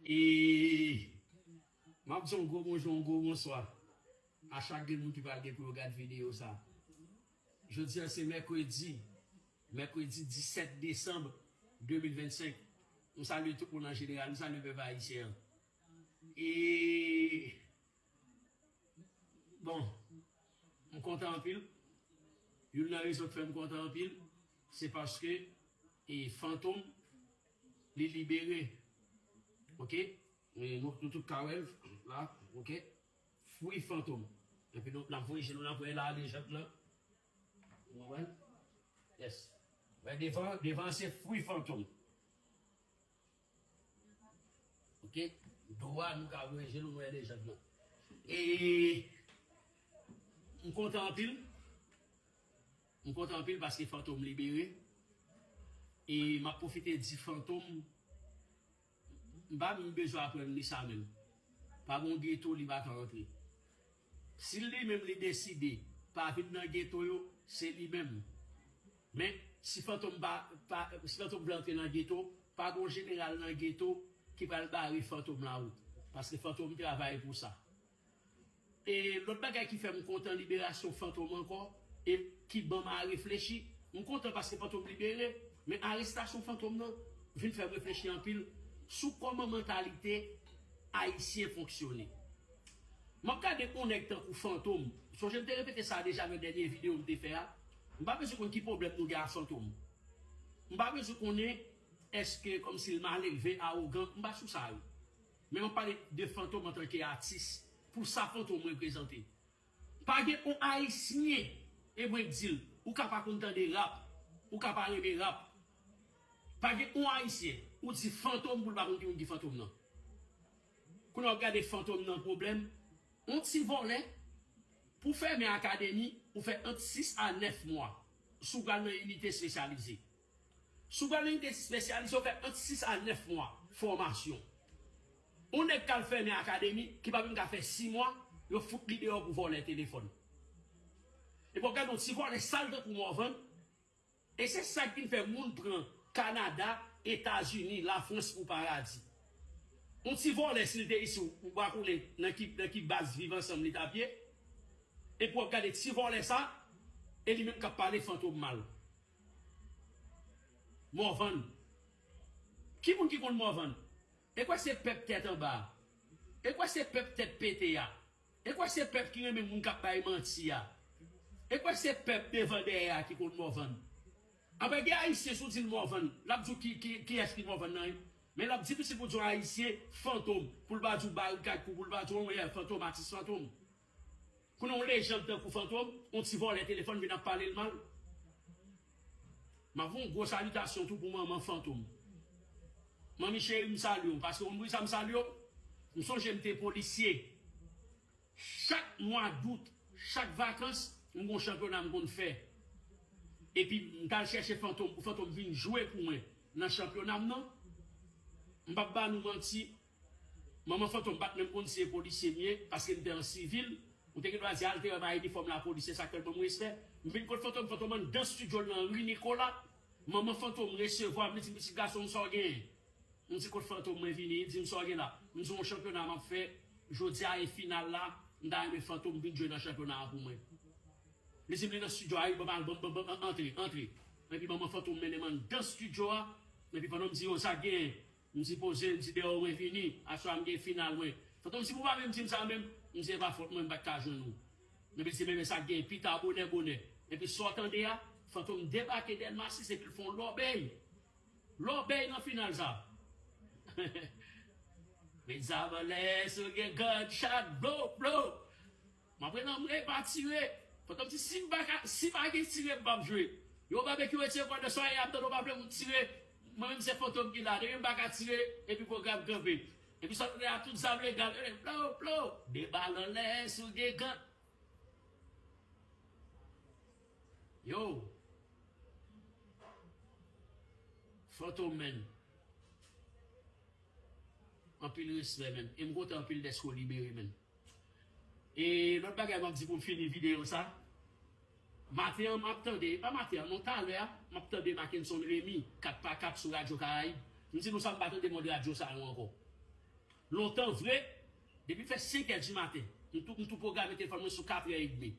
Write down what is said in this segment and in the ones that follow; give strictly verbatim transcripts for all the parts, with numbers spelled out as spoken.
E m ap di yon gwo bonjou, yon gwo bonswa a chak grenn moun ki pral gen pou yo gad videyo sa. Jodi a se mèkredi, mèkredi disèt desanm de mil vennsenk. M salye tout moun an jeneral, m salye pèp ayisyen an. E Bon, m kontan anpil. Youn nan rezon k fè m kontan anpil, se paske e Fantom li libere. Oke? E nou, nou tout ka wè l la, oke? Free Fantom. Epi nou, n ap voye je nou nan pwen la, lejant lan. Ou konprann? Yes. Wè devan, devan se Free Fantom. Oke? Dwa nou ka voye je nou, nou wè lejant lan. E m kontan anpil. M kontan anpil paske Fantom libere. E m ap pwofite di Fantom, m pa menm bezwen aprann li sa menm. Pa gen yon geto li pa ka antre. Si li menm li deside pa vin nan geto yo, se li menm. Men, si Fantom pa, pa, si Fantom vle antre nan geto, pa gen yon jeneral nan geto ki pral bare Fantom lawout. Paske Fantom travay pou sa. E lòt bagay ki fè m kontan liberasyon Fantom ankò, e ki ban m a reflechi, m kontan paske Fantom libere, men arestasyon Fantom nan vin fè m reflechi anpil sou kòman mantalite ayisyen fonksyone. M ap gade yon nèg tankou Fantom. Sonje m te repete sa deja nan dènye videyo m te fè a. M pa bezwen konn ki pwoblèm nou gen a Fantom. M pa bezwen konnen èske kòmsi l malelve, awogan. M pa sou sa yo. Men m ap pale de Fantom antanke atis. Pou sa Fantom reprezante. Pa gen yon ayisyen, e mwen k di l, ou ka pa konn tande rap, ou ka pa renmen rap. Pa gen yon ayisyen, ou di Fantom pou l pa konn ki moun ki Fantom nan. Kounye a w ap gade Fantom nan pwoblèm. Yon ti vòlè, pou fèmen akademi, ou fè ant sis a nèf mwa. Si w pral nan inite espesyalize. Si w pral nan inite espesyalize, w fè ant sis a nèf mwa fòmasyon. Yon nèg k al fèmen akademi, ki pa menm ka fè sis mwa, yo fout li deyò pou vòlè telefòn. Epi w ap gade yon ti vòlè sal tankou Morvan, e se sa k vin fè moun pran Kanada, Etazini, Lafrans pou paradi. Yon ti vòlè, si l te isi, ou pa konnen nan ki, nan ki baz Viv Ansanm li t ap ye. Epi w ap gade ti vòlè sa, e li menm k ap pale Fantom mal. Morvan. Ki moun ki konn Morvan? E kwè se pèp tèt anba a? E kwè se pèp tèt pete a? E kwè se pèp ki renmen moun k ap bay manti a? E kwè se pèp devan dèyè a ki konn Morvan? Anben, gen ayisyen, si w di l Morvan, l ap di w ki, ki, kiyès ki Morvan nan, wi. Men l ap difisil pou di yon ayisyen Fantom, pou l pa di w Barikad Kou, pou l pa di w, yeah, Fantom, atis Fantom. Kounye a yon lejand tankou Fantom, yon ti vòlè telefòn vin ap pale l mal. M ap voye yon gwo salitasyon tou pou manman Fantom. Manmi cheri, m salye w, paske w konn poukisa m salye w? M sonje m te polisye. Chak mwa dout, chak vakans, m gon chanpyona m konn fè. Epi m t al chèche Fantom pou Fantom vin jwe pou mwen nan chanpyona m nan. M p ap ba nou manti, manman Fantom pa t menm konn si e polisye m ye, paske m te an sivil. Ou te gen dwa di al te wè m a inifòm lapolis, se sa k fè l ban m respè. M vin kot Fantom, Fantom anndan estidyo l nan ri Nikola. Manman Fantom resevwa m, li di m, "Pitit gason m, sa w genyen?" M di, "Kot Fantom mwen vini?" Li di m, "Sa w gen la?" M di, "Yon chanpyona m ap fè jodi a, e final la, m ta renmen Fantom vin jwe nan chanpyona a pou mwen." Li di m li nan estidyo a, wi, ban m al, ban m, ban m, ban m, antre, antre. Epi manman Fantom mennen m anndan estidyo a, epi pandan m di, "Yo, sa k genyen?" M di, "Poze," m di, "dèyè w mwen vini, aswè a m gen final mwen." Fantom di, "Pou w pa menm di m sa menm?" M di, "E pa fòt mwen, m pa t ka jwenn ou." Epi l di, "Men, men sa k gen pita bonè, bonè." Epi sa w tande a, Fantom debake Dèlma sis epi l fè yon lòbèy. Lòbèy nan final sa. Met zam anlè, si w gen gunshot, blow, blow. M ap rele anmwe, pa tire. Fantom di, "Si m pa ka, si pa gen tire, m p ap jwe." Yo, Babekyou retire kòd nan swa, y ap tann w pa vle moun tire. Mwen menm se Fantom ki la. Depi m pa ka tire, epi pwogram kanpe. Epi sa w tande a, tout zam legal. Eh, blow, blow. De bal anlè, si w gen gan. Yo. Fantom, menn. Anpil respè, menn. E m kontan anpil dèske w libere, menn. E lòt bagay m ap di pou m fini videyo sa. Maten an, m ap tande, pa maten an, non, talè a, m ap tande Mackenson Remy, kat pa kat sou Radyo Karayib. M di nou sa, m pa tande mòd radyo sa yo ankò. Lontan vre, depi l fè senk è di maten, m tou, m tou pwograme telefòn mwen sou katrè edmi.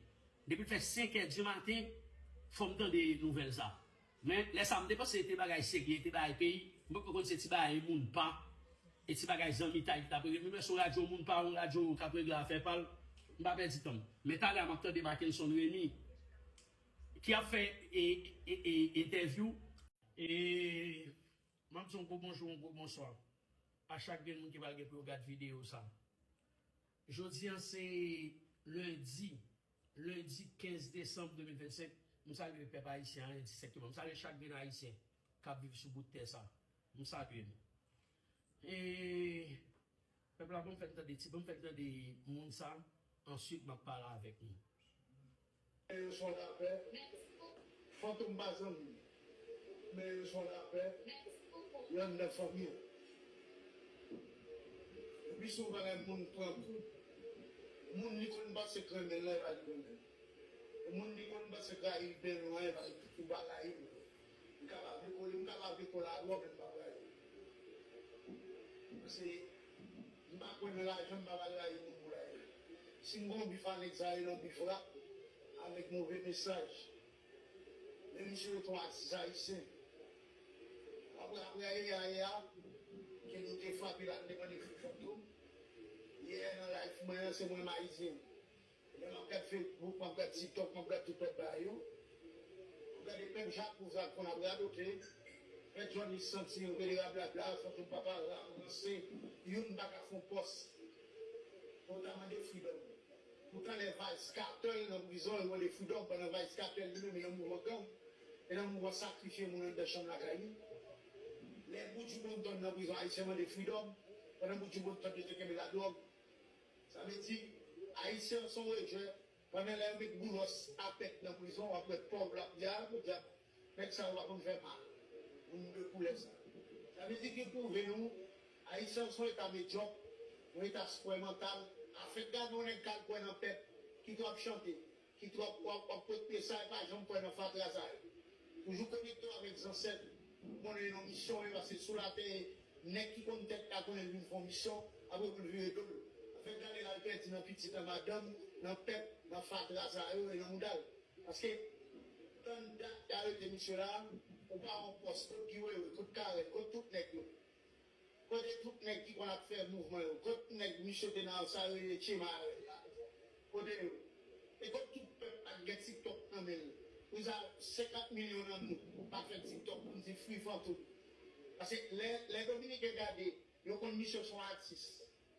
Depi l fè senk è di maten, fò m tande nouvèl sa. Men lè sa a, m te panse se te bagay serye, se te bagay peyi. M pa konn se ti bagay moun pa, e ti bagay zanmitay ki t ap regle. Menm lè se yon radyo moun pa, yon radyo k ap regle afè pa l, m pa pèdi tan m. Men talè a, m ap tande Marckenson Remy, ki ap fè e, e, e, entèvyou. E m ap di yon gwo bonjou, yon gwo bonswa a chak grenn moun ki pral gen pou yo gad videyo sa. Jodi a se lendi, lendi kenz desanm de mil vennsenk. M salye pèp ayisyen an endistenkteman. M salye chak grenn ayisyen k ap viv sou bout tè sa. M salye nou. E pèp la, ban m fè n tande ti, ban m fè n tande moun sa, answit m ap pale avèk nou. Men yo se yon lapè. Fantom pa zanmi m. Men yo se yon lapè. Yo anndan fanmi an. Epi si w pa gen moun pran kou, moun li konn panse k renmen l, li pa t renmen l. Moun li konn panse k rayi l, men nou rayi l, ou pa rayi l. M kapab vle kole, m kapab vle kole a dwòg, men m pa rayi l. Paske m pa kwè nan lajan, m pa pral rayi moun pou lajan. Si m gen yon bif a nèg sa yo, yon bif rap, avèk move mesaj. Men misye yo t yon atis ayisyen. Apre, apre, eya, eya, ke nou te frape la, nou te mande Free Fantom. Yè nan live mwen an, se mwen m ayisyen. Lè m ap gad Facebook, m ap gad TikTok, m ap gad tout lòt bagay yo. M ap gade pèp Jakmèl sa k konn ap radote. Pèp Johnny santi yo rele rablabla, Fantom papa ram, ranse, youn pa ka fè yon pòs. Pou ta mande freedom. Poutan lè Vybz Kartel nan prizon, yo mande freedom pandan Vybz Kartel li menm yon mouvman gang. E nan mouvman sakrifye moun anndan chanm lakay li. Lè Buju Banton nan prizon, ayisyen mande freedom. Pandan Buju Banton yo te kenbe ladwòg. Sa vle di, ayisyen an se yon rejè. Pandan lè yo met Boulos a tèt nan prizon, w ap wè pòv l ap di, a, podyab, nèg sa yo pa konn fè mal. Moun de koulè sa. Sa vle di ki pwouve nou, ayisyen an se yon eta medyòk, yon eta skwè mantal. Afèk gade yon nèg k al kwè nan pèp, ki tou ap chante, ki tou ap, ap, ap pote mesaj, pa janm kwè nan fatra sa yo. Toujou konekte w avèk zansèt ou. Ou konnen yon misyon, men paske sou latè, nèg ki konn tèt la konnen l vin fè yon misyon, apre pou l vire do l. Afèk gade l al pèdi nan pitit, nan madanm, nan pèp, nan fatra sa yo e nan mouda l. Paske, tann dat y arete misye la, ou pa wè yon pòs, kot Guy Wewe, kot Carel, kot tout nèg yo. Kote tout nèg ki konn ap fè mouvman yo? Kot nèg misye te nan sa yo rele Tchema yo la? Kote yo? E kot tout pèp ak gen TikTok nan men l? Pou sa, senkant milyon nan nou pa fè TikTok pou n di Free Fantom. Paske lè, lè Dominiken gade, yo konn misye se yon atis.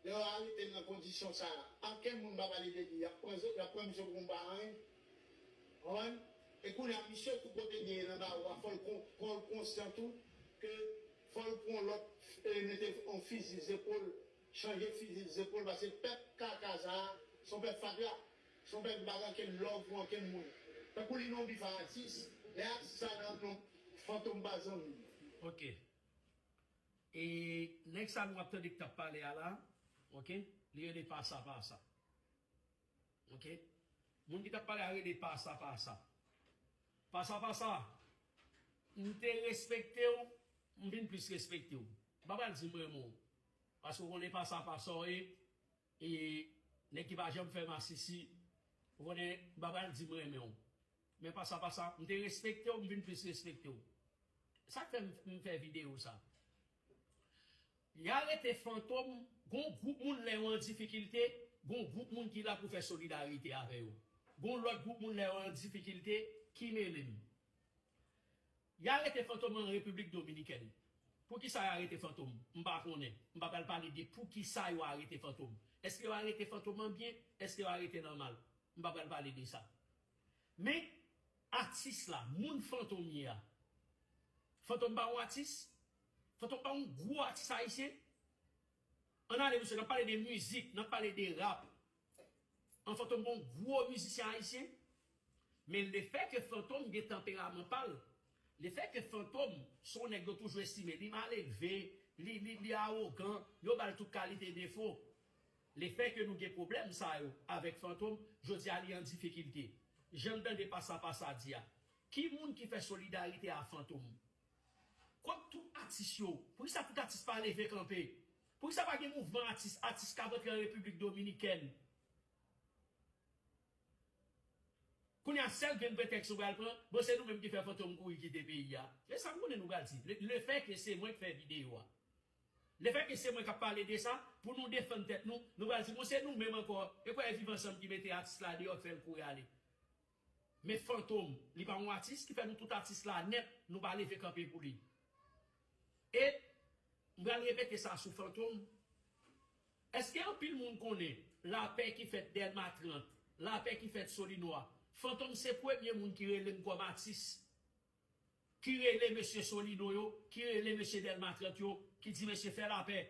Lè yo arete l nan kondisyon sa a, ankenn moun pa pale de li. Y ap pran, y ap pran misye pou yon pa anyen. Konprann? E kounye a, misye tou kote l ye nan bawo a, fò l kon-, fò l konsyan tou ke fò l pran lòt, e, mete yon fizi zepòl, chanje fizi zepòl, paske pèp kaka sa a, se yon pèp fatra, se yon pèp ki pa gen ankenn love pou ankenn moun. Tankou li nan yon bif a atis, lè atis sa nan non Fantom pa zanmi l. Ok. E nèg sa nou ap tande k t ap pale a la, ok, li rele Pasa Pasa. Ok? Moun ki t ap pale a rele Pasa Pasa. Pasa Pasa, m te respekte w, m vin plis respekte w. M pa pral di m renmen w. Paske w konnen Pasa Pasa w ye, e nèg ki pa janm fè masisi, ou konnen, m pa pral di m renmen w. Men Pasa Pasa, m te respekte w, m vin plis respekte w. Sa k fè m, m fè videyo sa. Y arete Fantom, gon gwoup moun lè yo an difikilte, gon gwoup moun ki la pou fè solidarite avè yo. Gon lòt gwoup moun lè yo an difikilte, ki mele m. Y arete Fantom an Repiblik Dominikèn. Poukisa y arete Fantom? M pa konnen. M pa pral pale de poukisa yo arete Fantom. Èske yo arete Fantom an byen? Èske yo arete l an mal? M pa pral pale de sa. Men, atis la, moun Fantom ye a. Fantom pa yon atis? Fantom pa yon gwo atis ayisyen? Ann ale, mesye, n ap pale de mizik, n ap pale de rap. An Fantom pa yon gwo mizisyen ayisyen? Men lefètke Fantom gen tanperaman pa l, lefètke Fantom se yon nèg yo toujou estime li malelve, li, li, li awogan, yo ba l tout kalite defo. Lefètke nou gen pwoblèm sa yo avèk Fantom, jodi a li an difikilte. Jan n tande Pasa Pasa di a, ki moun ki fè solidarite a Fantom? Kot tout atis yo? Poukisa tout atis pa leve kanpe? Poukisa pa gen mouvman atis, atis k ap antre an Repiblik Dominikèn? Kounye a, sèl grenn pretèks nou pral pran, bon, se nou menm ki fè Fantom kouri kite peyi a. Se sa m konnen nou pral di. Le, le fè ke se mwen k fè videyo a. Le fè ke se mwen k ap pale de sa, pou nou defann tèt nou, nou pral di, bon, se nou menm ankò. E kwè e Viv Ansanm ki mete atis la deyò, k fè l kouri ale. Men Fantom, li pa yon atis, ki fè nou tout atis la nèt, nou pa leve kanpe pou li. E m pral repete sa sou Fantom. Èske anpil moun konnen lapè ki fèt Dèlma trant, lapè ki fèt Solinwa? Fantom se premye moun ki rele m kòm atis, ki rele mesye Solino yo, ki rele mesye Dèlma trant yo, ki di mesye fè lapè.